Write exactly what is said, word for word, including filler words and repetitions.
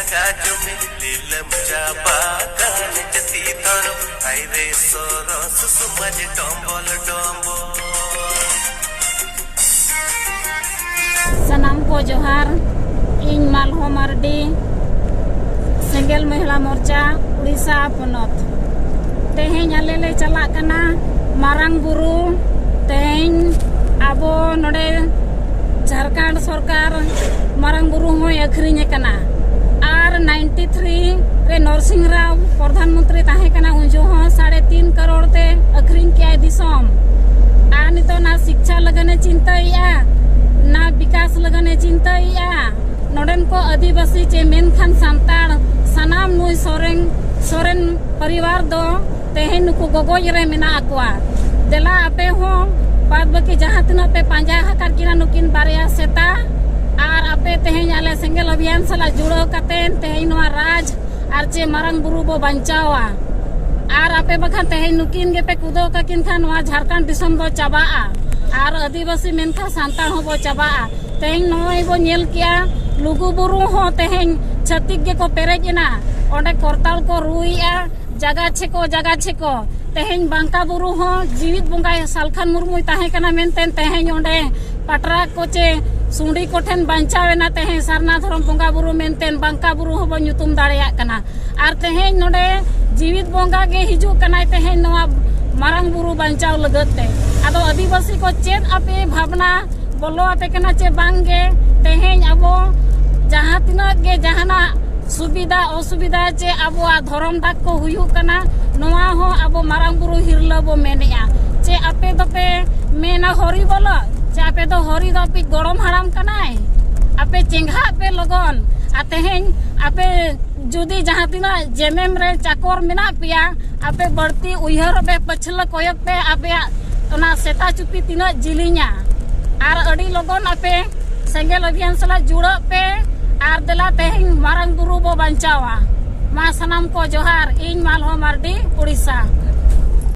ᱠᱟᱡᱚᱢᱤ ᱞᱤᱞᱟᱹᱢ ᱪᱟᱵᱟ ᱠᱟᱱ ᱡᱟᱹᱛᱤ ᱫᱷᱚᱨᱚᱢ ᱦᱟᱭᱨᱮ ᱥᱚᱨᱚᱥ ᱥᱚᱢᱟᱡᱽ ᱰᱚᱢᱵᱚᱞ ᱰᱚᱢᱵᱚᱞ᱾ ᱥᱟᱱᱟᱢ ᱠᱚ ᱡᱚᱦᱟᱨ᱾ ᱤᱧ ᱢᱟᱞᱦᱚ ᱢᱟᱨᱰᱤ, ᱥᱮᱸᱜᱮᱞ ᱢᱚᱦᱤᱞᱟ ᱢᱳᱨᱪᱟ, ᱩᱲᱤᱥᱥᱟ ᱯᱚᱱᱚᱛ᱾ ᱛᱮᱦᱮᱧ ᱟᱞᱮ ᱞᱮ ᱪᱟᱞᱟᱜ ᱠᱟᱱᱟ ᱢᱟᱨᱟᱝ ᱵᱩᱨᱩ᱾ ᱛᱮᱦᱮᱧ ᱟᱵᱚ ᱱᱚᱰᱮ ᱡᱷᱟᱲᱠᱷᱚᱸᱰ ᱥᱚᱨᱠᱟᱨ ᱢᱟᱨᱟᱝ ᱵᱩᱨᱩ ᱦᱚᱸᱭ ᱟᱹᱠᱷᱨᱤᱧ ᱟᱠᱟᱱᱟ᱾ ᱟᱨ ᱱᱟᱭᱤᱱᱴᱤ ᱛᱷᱨᱤ ᱨᱮ ᱱᱚᱨᱥᱤᱝ ᱨᱟᱣ ᱯᱨᱚᱫᱷᱟᱱ ᱢᱚᱱᱛᱨᱤ ᱛᱟᱦᱮᱸ ᱠᱟᱱᱟ, ᱩᱱ ᱡᱚᱦᱚᱜ ᱦᱚᱸ ᱥᱟᱲᱮ ᱛᱤᱱ ᱠᱟᱨᱳᱲ ᱛᱮ ᱟᱹᱠᱷᱨᱤᱧ ᱠᱮᱜᱼᱟᱭ ᱫᱤᱥᱚᱢ᱾ ᱟᱨ ᱱᱤᱛᱚᱜ ᱱᱟ ᱥᱤᱠᱪᱷᱟ ᱞᱟᱹᱜᱤᱫ ᱮ ᱪᱤᱱᱛᱟᱹᱭᱮᱜᱼᱟ, ᱱᱟ ᱵᱤᱠᱟᱥ ᱞᱟᱹᱜᱤᱫ ᱮ ᱪᱤᱱᱛᱟᱹᱭᱮᱜᱼᱟ᱾ ᱱᱚᱰᱮᱱ ᱠᱚ ᱟᱹᱫᱤᱵᱟᱹᱥᱤ ᱪᱮ ᱢᱮᱱᱠᱷᱟᱱ ᱥᱟᱱᱛᱟᱲ ᱥᱟᱱᱟᱢ ᱱᱩᱭ ᱥᱚᱨᱮᱱ, ᱥᱚᱨᱮᱱ ᱯᱚᱨᱤᱵᱟᱨ ᱫᱚ ᱛᱮᱦᱮᱧ ᱱᱩᱠᱩ ᱜᱚᱜᱚᱡ ᱨᱮ ᱢᱮᱱᱟᱜ ᱠᱚᱣᱟ᱾ ᱫᱮᱞᱟ ᱟᱯᱮ ᱦᱚᱸ ᱵᱟᱫ ᱵᱟᱹᱠᱤ ᱡᱟᱦᱟᱸ ᱛᱤᱱᱟᱹᱜ ᱯᱮ ᱯᱟᱸᱡᱟ ᱟᱠᱟᱫ ᱠᱤᱱᱟ ᱱᱩᱠᱤᱱ ᱵᱟᱨᱭᱟ ᱥᱮᱛᱟ, ᱟᱨ ᱟᱯᱮ ᱛᱮᱦᱮᱧ ᱟᱞᱮ ᱥᱮᱸᱜᱮᱞ ᱚᱵᱷᱤᱭᱟᱱ ᱥᱟᱞᱟᱜ ᱡᱩᱲᱟᱹᱣ ᱠᱟᱛᱮ ᱛᱮᱦᱮᱧ ᱱᱚᱣᱟ ᱨᱟᱡᱽ ᱟᱨ ᱪᱮ ᱢᱟᱨᱟᱝ ᱵᱩᱨᱩ ᱵᱚ ᱵᱟᱧᱪᱟᱣᱟ᱾ ᱟᱨ ᱟᱯᱮ ᱵᱟᱠᱷᱟᱱ ᱛᱮᱦᱮᱧ ᱱᱩᱠᱤᱱ ᱜᱮᱯᱮ ᱠᱩᱫᱟᱹᱣ ᱠᱟᱠᱤᱱ ᱠᱷᱟᱱ ᱱᱚᱣᱟ ᱡᱷᱟᱲᱠᱷᱚᱸᱰ ᱫᱤᱥᱚᱢ ᱫᱚ ᱪᱟᱵᱟᱜᱼᱟ᱾ ᱟᱨ ᱟᱹᱫᱤᱵᱟᱹᱥᱤ ᱢᱮᱱᱠᱷᱟᱱ ᱥᱟᱱᱛᱟᱲ ᱦᱚᱸᱵᱚ ᱪᱟᱵᱟᱜᱼᱟ᱾ ᱛᱮᱦᱮᱧ ᱱᱚᱜᱼᱚᱭ ᱵᱚ ᱧᱮᱞ ᱠᱮᱜᱼᱟ, ᱞᱩᱜᱩ ᱵᱩᱨᱩ ᱦᱚᱸ ᱛᱮᱦᱮᱧ ᱪᱷᱟᱹᱛᱤᱠ ᱜᱮᱠᱚ ᱯᱮᱨᱮᱡ ᱮᱱᱟ᱾ ᱚᱸᱰᱮ ᱠᱚᱨᱛᱟᱞ ᱠᱚ ᱨᱩᱭᱮᱜᱼᱟ, ᱡᱟᱜᱟ ᱪᱷᱮᱠᱚ, ᱡᱟᱜᱟ ᱪᱷᱮᱠᱚ᱾ ᱛᱮᱦᱮᱧ ᱵᱟᱝᱠᱟ ᱵᱩᱨᱩ ᱦᱚᱸ ᱡᱤᱣᱤᱫ ᱵᱚᱸᱜᱟᱭ ᱥᱟᱞᱠᱷᱟᱱ ᱢᱩᱨᱢᱩᱭ ᱛᱟᱦᱮᱸ ᱠᱟᱱᱟ ᱢᱮᱱᱛᱮ ᱛᱮᱦᱮᱧ ᱚᱸᱰᱮ ᱯᱟᱴᱨᱟ ᱠᱚ ᱪᱮ ᱥᱩᱸᱰᱤ ᱠᱚᱴᱷᱮᱱ ᱵᱟᱧᱪᱟᱣ ᱮᱱᱟ ᱛᱮᱦᱮᱧ ᱥᱟᱨᱱᱟ ᱫᱷᱚᱨᱚᱢ ᱵᱚᱸᱜᱟ ᱵᱩᱨᱩ ᱢᱮᱱᱛᱮ ᱵᱟᱝᱠᱟ ᱵᱩᱨᱩ ᱦᱚᱸᱵᱚ ᱧᱩᱛᱩᱢ ᱫᱟᱲᱮᱭᱟᱜ ᱠᱟᱱᱟ᱾ ᱟᱨ ᱛᱮᱦᱮᱧ ᱱᱚᱰᱮ ᱡᱤᱣᱤᱫ ᱵᱚᱸᱜᱟ ᱜᱮ ᱦᱤᱡᱩᱜ ᱠᱟᱱᱟᱭ ᱛᱮᱦᱮᱧ ᱱᱚᱣᱟ ᱢᱟᱨᱟᱝ ᱵᱩᱨᱩ ᱵᱟᱧᱪᱟᱣ ᱞᱟᱹᱜᱤᱫ ᱛᱮ᱾ ᱟᱫᱚ ᱟᱹᱫᱤᱵᱟᱹᱥᱤ ᱠᱚ ᱪᱮᱫ ᱟᱯᱮ ᱵᱷᱟᱵᱽᱱᱟ ᱵᱚᱞᱚ ᱟᱯᱮ ᱠᱟᱱᱟ ᱪᱮ ᱵᱟᱝ ᱜᱮ? ᱛᱮᱦᱮᱧ ᱟᱵᱚ ᱡᱟᱦᱟᱸ ᱛᱤᱱᱟᱹᱜ ᱜᱮ ᱡᱟᱦᱟᱱᱟᱜ ᱥᱩᱵᱤᱫᱷᱟ ᱚᱥᱩᱵᱤᱫᱷᱟ ᱪᱮ ᱟᱵᱚᱣᱟᱜ ᱫᱷᱚᱨᱚᱢ ᱫᱟᱜ ᱠᱚ ᱦᱩᱭᱩᱜ ᱠᱟᱱᱟ, ᱱᱚᱣᱟ ᱦᱚᱸ ᱟᱵᱚ ᱢᱟᱨᱟᱝ ᱵᱩᱨᱩ ᱦᱤᱨᱞᱟᱹ ᱵᱚ ᱢᱮᱱᱮᱜᱼᱟ᱾ ᱪᱮ ᱟᱯᱮ ᱫᱚᱯᱮ ᱢᱮᱱᱟ ᱦᱚᱨᱤ ᱵᱚᱞᱚ, ᱪᱮ ᱟᱯᱮ ᱫᱚ ᱦᱚᱨᱤ ᱫᱚ ᱟᱯᱮ ᱜᱚᱲᱚᱢ ᱦᱟᱲᱟᱢ ᱠᱟᱱᱟᱭ? ᱟᱯᱮ ᱪᱮᱸᱜᱷᱟᱜ ᱯᱮ ᱞᱚᱜᱚᱱ᱾ ᱟᱨ ᱛᱮᱦᱮᱧ ᱟᱯᱮ ᱡᱩᱫᱤ ᱡᱟᱦᱟᱸ ᱛᱤᱱᱟᱹᱜ ᱡᱮᱢᱮᱢ ᱨᱮ ᱪᱟᱠᱚᱨ ᱢᱮᱱᱟᱜ ᱯᱮᱭᱟ, ᱟᱯᱮ ᱵᱟᱹᱲᱛᱤ ᱩᱭᱦᱟᱹᱨᱚᱜ ᱯᱮ, ᱯᱟᱹᱪᱷᱞᱟᱹ ᱠᱚᱭᱚᱜ ᱯᱮ, ᱟᱯᱮᱭᱟᱜ ᱚᱱᱟ ᱥᱮᱛᱟ ᱪᱩᱯᱤ ᱛᱤᱱᱟᱹᱜ ᱡᱤᱞᱤᱧᱟ᱾ ᱟᱨ ᱟᱹᱰᱤ ᱞᱚᱜᱚᱱ ᱟᱯᱮ ᱥᱮᱸᱜᱮᱞ ᱚᱵᱷᱤᱭᱟᱱ ᱥᱟᱞᱟᱜ ᱡᱩᱲᱟᱹᱜ ᱯᱮ᱾ ᱟᱨ ᱫᱮᱞᱟ ᱛᱮᱦᱮᱧ ᱢᱟᱨᱟᱝ ᱵᱩᱨᱩ ᱵᱚ ᱵᱟᱧᱪᱟᱣᱟ᱾ ᱢᱟ ᱥᱟᱱᱟᱢ ᱠᱚ ᱡᱚᱦᱟᱨ, ᱤᱧ ᱢᱟᱞᱦᱚ ᱢᱟᱨᱰᱤ, ᱩᱲᱤᱥᱥᱟ᱾